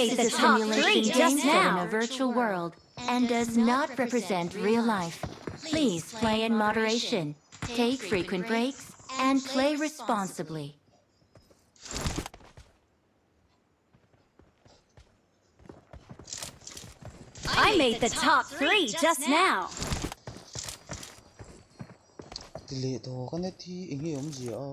made This the is a top simulation three game just set in now. a virtual world and does not represent real life. Please play in moderation, take frequent breaks, and play responsibly. I made the top three just now. A ti leh tawh ka net hi eng nge awmzia a.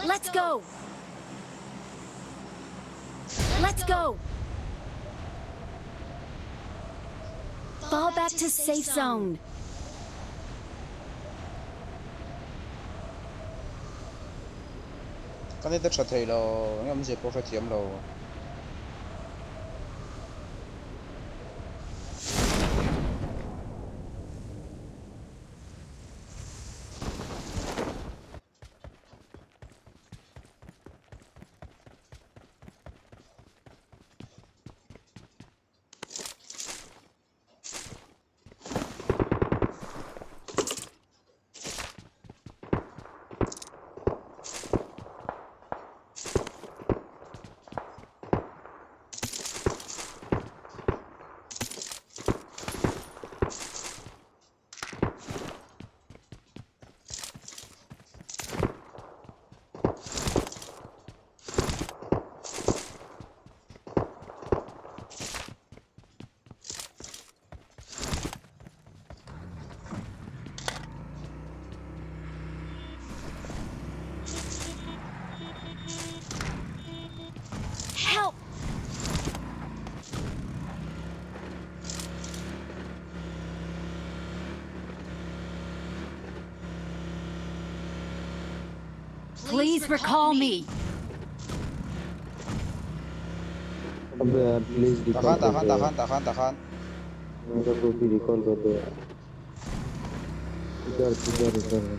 Let's go. Let's go. Fall back to safe zone. Ka net a tha thei lo, eng awmzia pawh hrethiam lo. Help! Please recall me. अबे यार please Takhan recall कर takhan दो यार takhan takhan takhan. मेरा copy recall कर दो यार इधर इधर इधर है।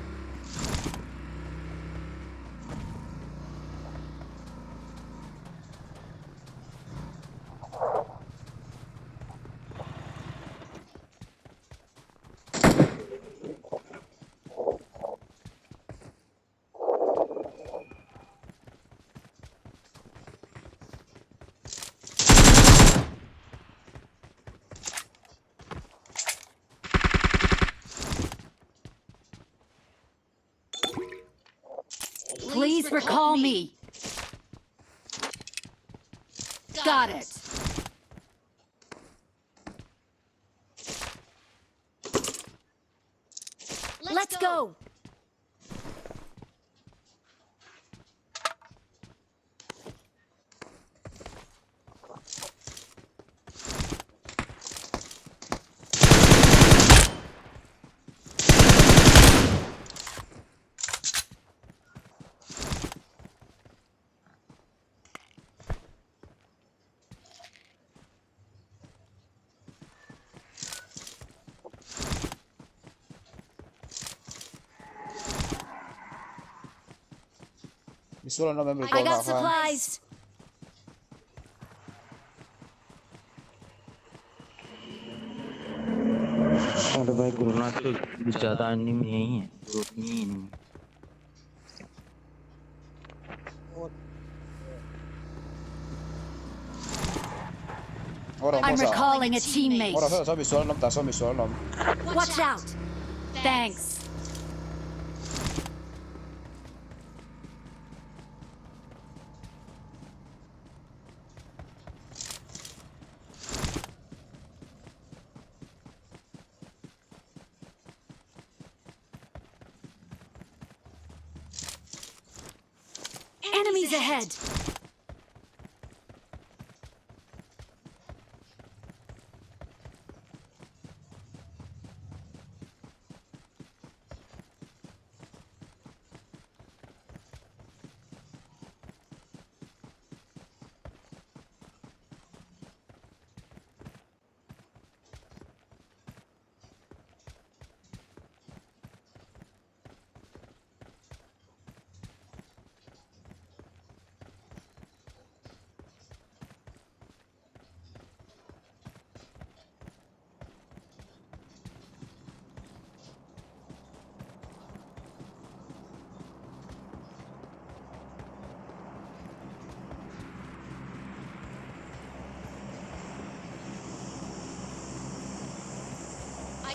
Please recall me. Got it. Let's go. Misual an awm em I recall got na khan. supplies. अरे भाई गुरुनाथ तो ज्यादा एनिमी यही है ग्रुप नहीं enemy Ngaw rawh I'm hmasa. recalling a Ngaw teammate. rawh saw saw misual an awm tah saw misual an awm. Watch out. Thanks. Enemies ahead.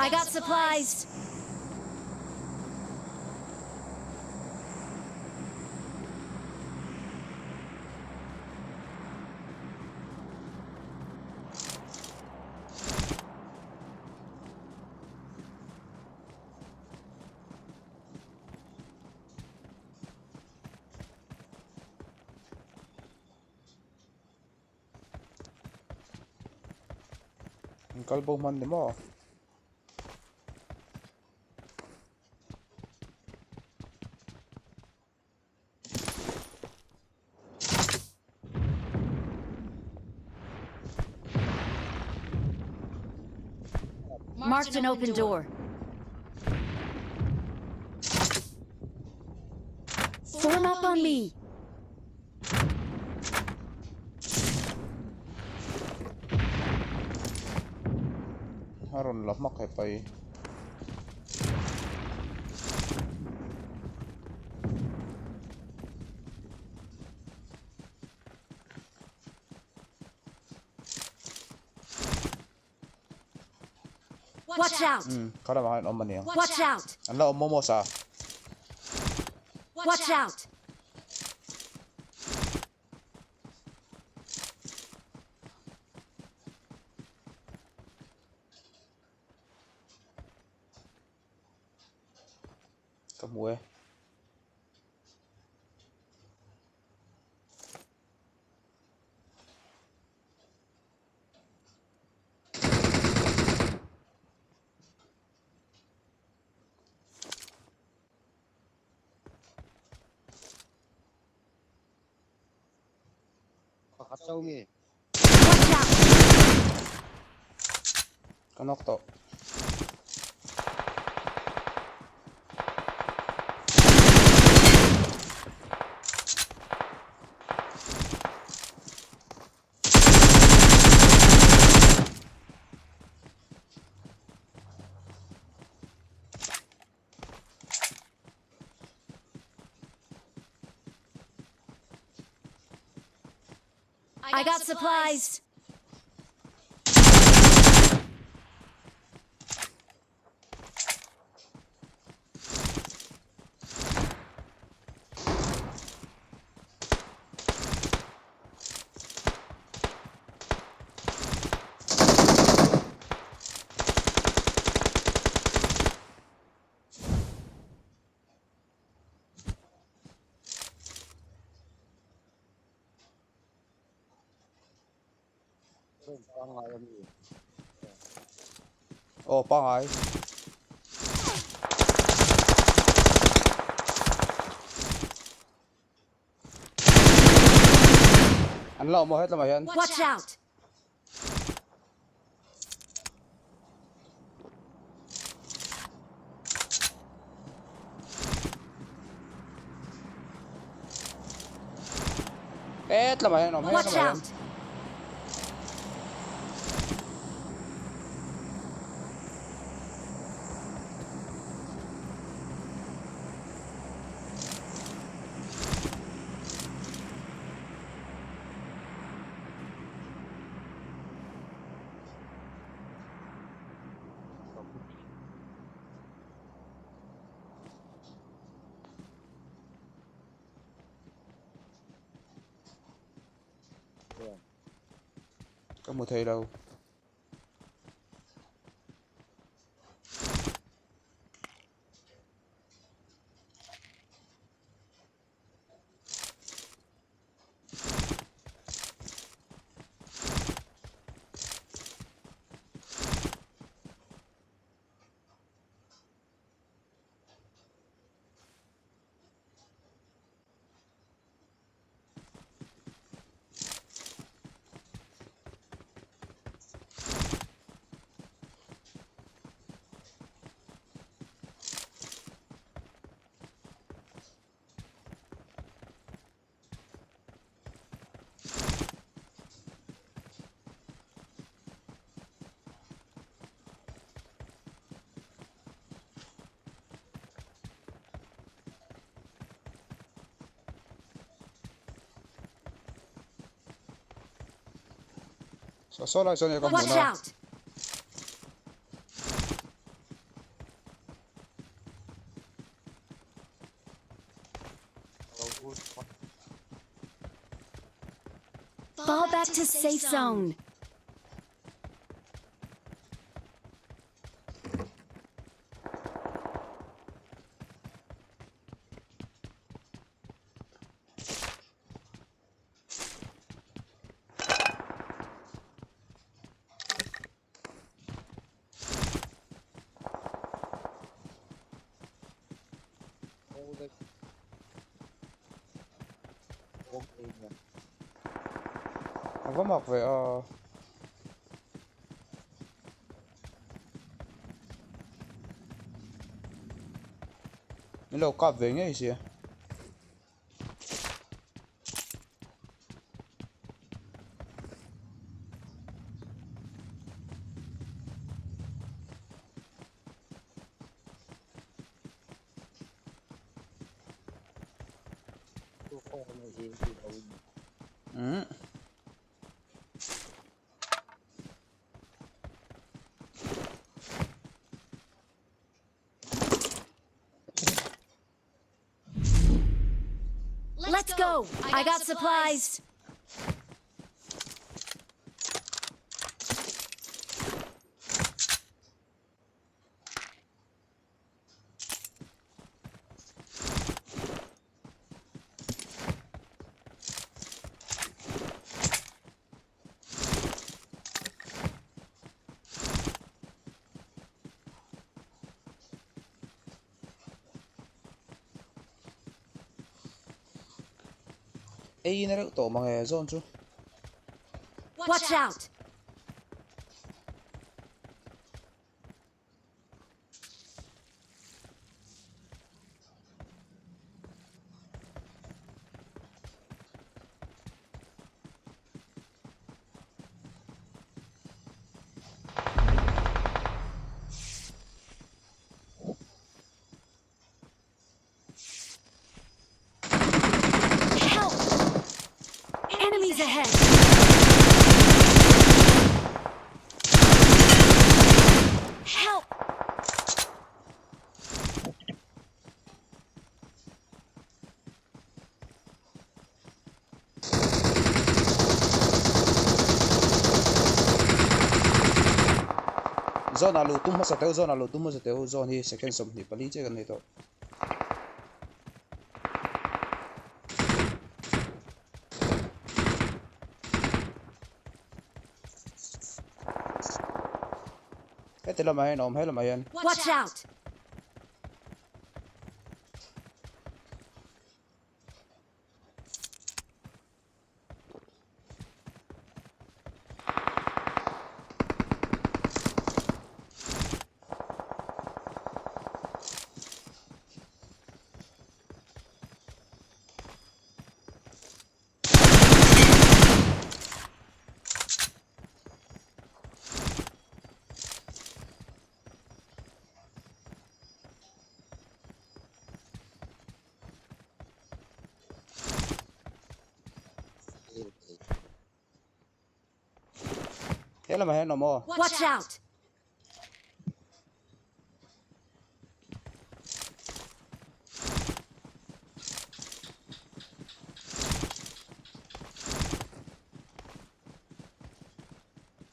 I got supplies. An kal bo hman ni maw? Marked an open door. Form up on me. A rawn la hmak he pai. Watch out! Hmm, kha lamah hian awm a niang. Watch out! An la awm maw maw sa? Watch out! Ka hmu e. Pakhat chauh nge? Watch out! Ka nawk tawh. I got supplies. Aw pangai. An la awm aw hetlamah hian. Watch out! Hetlamah hian awm Watch hetlamah hian. out! Ka hmu thei lo. Saw saw lai sawn e ka Watch hmun a. out! to safe zone. A va mak ve a. Min lo kap ve ngei sia. Mm. Let's go. I got supplies. Ei na reuh tawh mange zawn chu. Watch out! Help! Enemies ahead! Help! Zone ah luh tum hmasa teu zone ah luh tum hmasa teu zone hi second 24 chiah kan nei tawh. Heti lamah hian a awm he lamah hian. Watch out! He lamah hian awm aw. Watch out!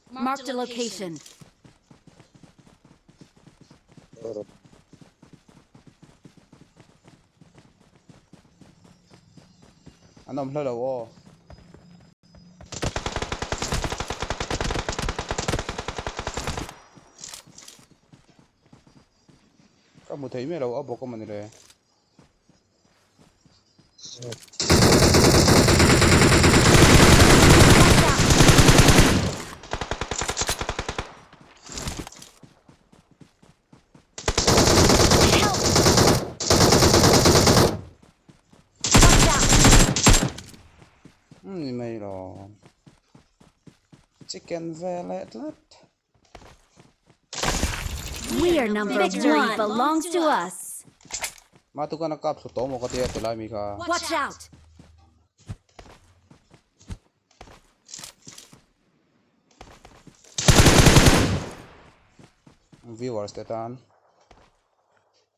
Marked a location. An awm hla lo aw. Ka hmu thei miah lo a bawk a mawni le. Ni mai lo. Chicken ve leh tlat. We are number Victory one belongs to us. Ma tu kana kap su to mo ka tia tilai mi kha. Watch out. Viewers te tan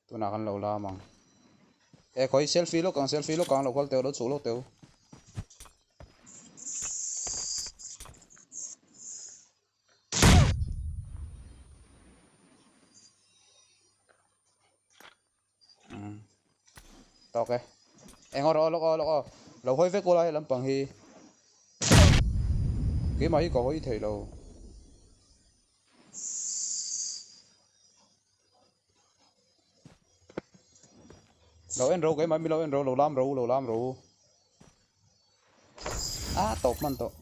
tunah kan lo lam ang e khawi selfie lawk ang selfie lawk ang lo kal teuh lo chhuk lawk teuh. Tawk e. Eng aw rawh lawk aw lawk aw. Lo hawi vek ula he lampang hi. Keimah hi ka hawi thei lo. Lo en ro keimah mi lo en ro lo lam ro lo lam ro. A tawp hman tawh.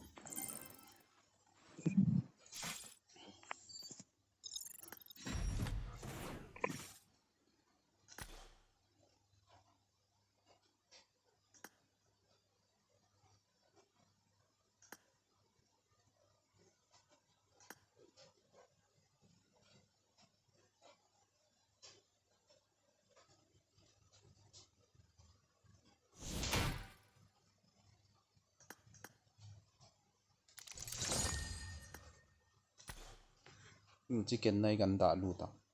Chicken na hi kan dah lut ang.